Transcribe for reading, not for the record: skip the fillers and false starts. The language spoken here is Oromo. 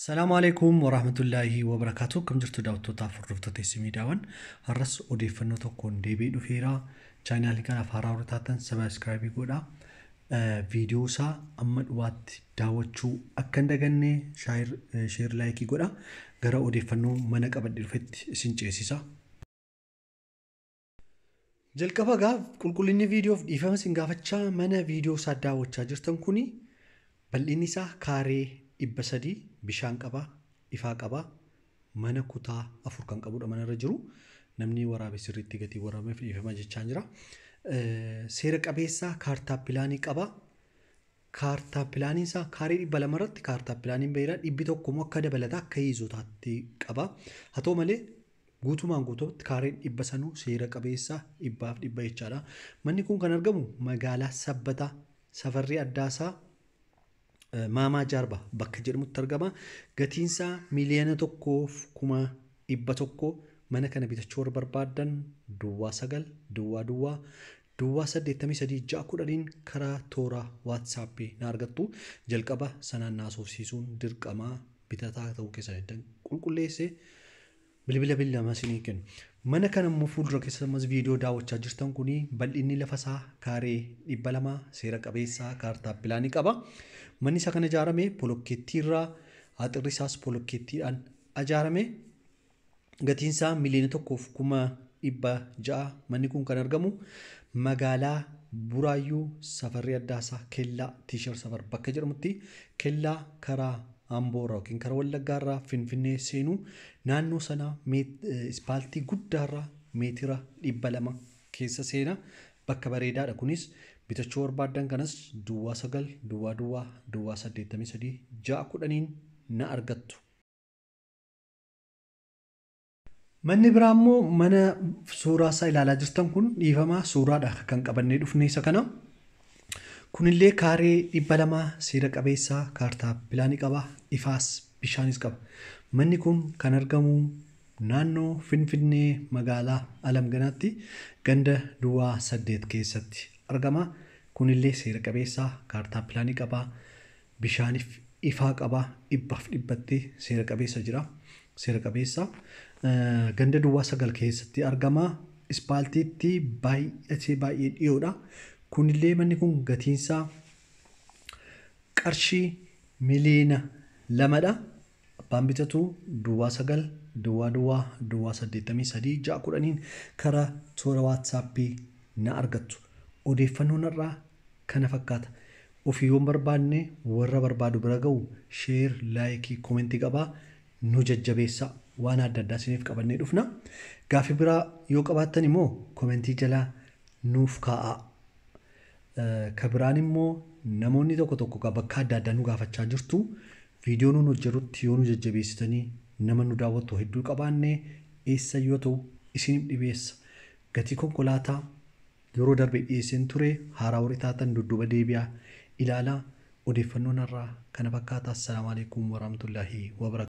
Salaamu alaikum warahmatullaahi wabarakaatu. Akkam jirtu daawwattootaaf hordoftoota miidiyaawwan? Har'as odeeffannoo tokkoon deebi'ee dhufeera. Chaanaalii kanaaf haaraa warra taatan subscribe godhaa. Viidiyoo isaa amma dhumaatti daawwachuu akka hin daganne share, like godhaa. Gara odeeffannoo mana qabadhee dhufetti isin ceesisa. Jalqaba gaaf qulqullinni viidiyoof dhiifama isin gaafachaa, mana viidiyoo isaa daawwachaa jirtan kuni bal'inni isaa kaaree 300, bishaan qaba, ifaa qaba, mana kutaa 4 kan qabudha mana irra jiru. Namni waraabe sirriitti gatii waraabeef dhiifama jechaa jira. Seera qabeessaa, kaartaa pilaanii qaba. Kaartaa pilaaniin isaa kaaree 200 irratti kaartaa pilaaniin baheera, 100 immoo akka dabalataa akka hiizotaatti qaba. Haa ta'u malee guutumaan guutuutti kaareen 100 sanuu seera qabeessa 100% jechaadha. Manni kun kan argamu magaalaa Sabbataa, safarri addaasaa Maamaa Jaarba bakka jedhamutti argama. Gatiinsaa 1,100,000. Mana kana bitachuu warra barbaaddan 09 00 00 83 6 10 karaa toora WhatsAppii na argattu. Jalqaba sanaan naasofsiisuun dirqamaa bitataa ta'uu keessan qulqulleessee bilbila bilbilama isinii kennu. Mana kana immoo fuuldura keessa ammas viidiyoo daawwachaa jirtan kuni bal'inni lafa isaa kaaree 200, seera qabeessaa, kaartaa pilaanii qaba. Manni isaa kan ijaarame bolokkeettii irraa, axirri isaas bolokkeettiidhaan ijaarame. Gatiin isaa 1,600,000. Manni kun kan argamu magaalaa Buraayyuu, safarri addaasaa Kellaa Tiishar Safar bakka jedhamutti, kellaa karaa Amboorraa yookiin karaa Wallaggaarraa Finfinnee seenuu naannoo sanaa ispaaltii guddaarraa meetira 200 keessa seena, bakka bareedaadha. Kunis bitachuu barbaaddan kanas 09 00 00 83 6 10 na argattu. Manni biraa immoo mana suuraa isaa ilaalaa jirtan kun, dhiifamaa, suuraadha kan qabannee dhufne isa kana. Kunillee kaaree 200, seera qabeessaa, kaartaa pilaanii qaba, ifaas bishaanis qaba. Manni kun kan argamu naannoo Finfinnee, magaalaa Alamganaatti, ganda Duwwaa 8 keessatti argama. Kunillee seera qabeessaa, kaartaa pilaanii qaba, bishaaniif ifaa qaba, 100% seera qabeessa jira. Seera qabeessa. Ganda Duwwaa 9 keessatti argama. Ispaaltiitti baay'atee baay'ee dhiyoodha. Kunillee manni kun gatiinsaa qarshii 2,000,000dha. Abbaan bitatu 09 00 00 83 6 10 karaa toora WhatsAppii na argattu. Odeeffannoon irraa kana fakkaata. Ofii yoon barbaanne warra barbaadu bira ga'u share, like, comment qabaa nu jajjabeessaa. Waan adda addaa isiniif qabannee dhufna. Gaaffii biraa yoo qabaattan immoo comment jalaa nuuf kaa'aa. Ka biraan immoo namoonni tokko tokko bakka adda addaa nu gaafachaa jirtu. Viidiyoo nuun hojjetutti yoo nu jajjabeessitanii nama nu daawwattu hedduu qabaanne, eessa yoo ta'u isiniif dhibeessa. Gatii konkolaataa yeroo darbe dhiyeesseen ture, haaraa warri taatan dudduuba deebi'aa ilaalaa. Odeeffannoon irraa kana fakkaata. Assalaamu alaikum warahmatullaahi wabarakatuh.